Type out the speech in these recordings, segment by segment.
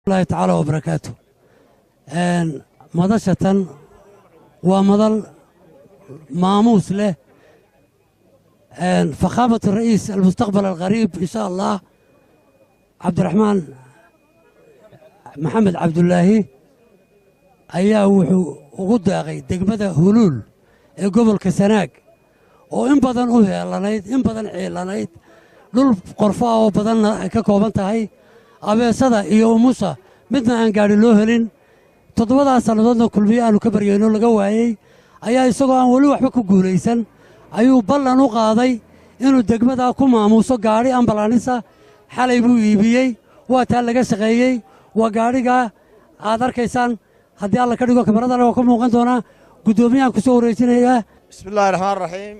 Allahi tacaala wabarakaatu. Madasha tan waa madal maamuus leh. Fakhaamat ra'iis almustaqbal alqariib, insha Allah, Cabdiraxmaan Maxamed Cabdulaahi ayaa wuxuu ugu deeqay degmada Huluul ee gobolka Sanaag, oo in badan u heelanayd, in badan ciilanayd, dhul qorfaa oo badanna ay ka kooban tahay, abeesada iyo umusha midna aan gaadhi loo helin, 7daas sannadoodna Kulmiye aanu ka baryayno laga waayey, ayaa isagoo aan weli waxba ku guulaysan ayuu ballan u qaaday inuu degmadaa ku maamuuso gaadhi ambalanisa. Xalay buu iibiyey, waa taa laga shaqeeyey, waa gaadhigaa aad arkaysaan. Haddii Alla ka dhigo, kamaradana waa ka muuqan doonaa. Guddoomiyahan ku soo wareejinayaa. بسم الله الرحمن الرحيم،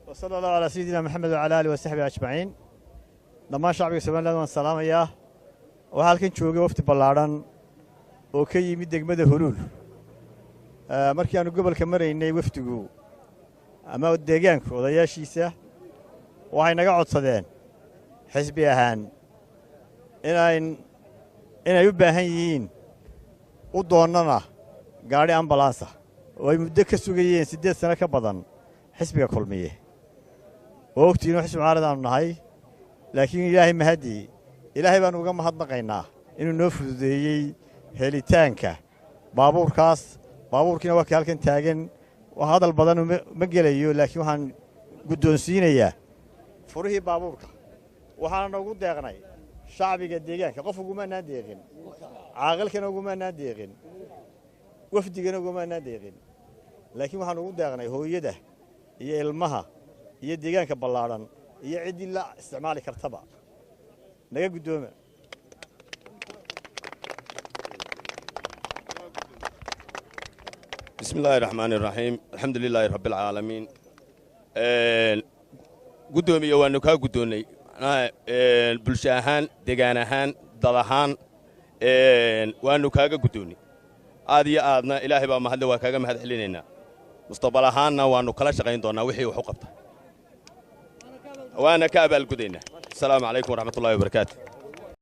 وصلى الله على سيدنا محمد وعلى آله وصحبه أجمعين. Dhammaan shacbiga Somaliland waan salaamayaa. Waxaa halkan joogay wafdi ballaadhan oo ka yimid degmada Huluul. Markii aanu gobolka maraynay, wafdigu ama deegaanku odayaashiisa waxay naga codsadeen xisbi ahaan inay u baahan yihiin u doonnana gaadhi ambalaansa oo ay muddo ka sugayeen 8 sano ka badan xisbiga Kulmiye. Oo ogtiinoo xisbi mucaarad aanu nahay, laakiin Ilaahay mahaddii, Ilaahay baannu uga mahadnaqaynaa inuu noo fududeeyey helitaanka baabuurkaas. Baabuurkiina waa kii halkan taagan. Hadal badan ma gelayo, laakiin waxaan guddoonsiinayaa furihii baabuurka. Waxaana noogu deeqnay shacbiga deegaanka. Qof ugumaanaan deeqin, caaqilkana ugumaanaan deeqin, wafdigana ugumaanaan deeqin, laakiin waxaan ugu deeqnay hooyada iyo ilmaha iyo deegaanka ballaadhan iyo ciddii la isticmaali kartaba. Naga guddooma. بسم الله الرحمن الرحيم، الحمد لله رب العالمين. Guddoomiye, waannu kaa guddoonnay. Macnaha bulsho ahaan, degaan ahaan, dad ahaan waannu kaaga guddoonnay. Aad iyo aadna Ilaahay baa mahadle, waa kaaga mahad celinaynaa. Mustaqbal ahaanna waannu kala shaqayn doonnaa wixii wax u qabta, waana ka abaalgudaynaa. Asalaamu calaykum waraxmatullahi wabarakaatu.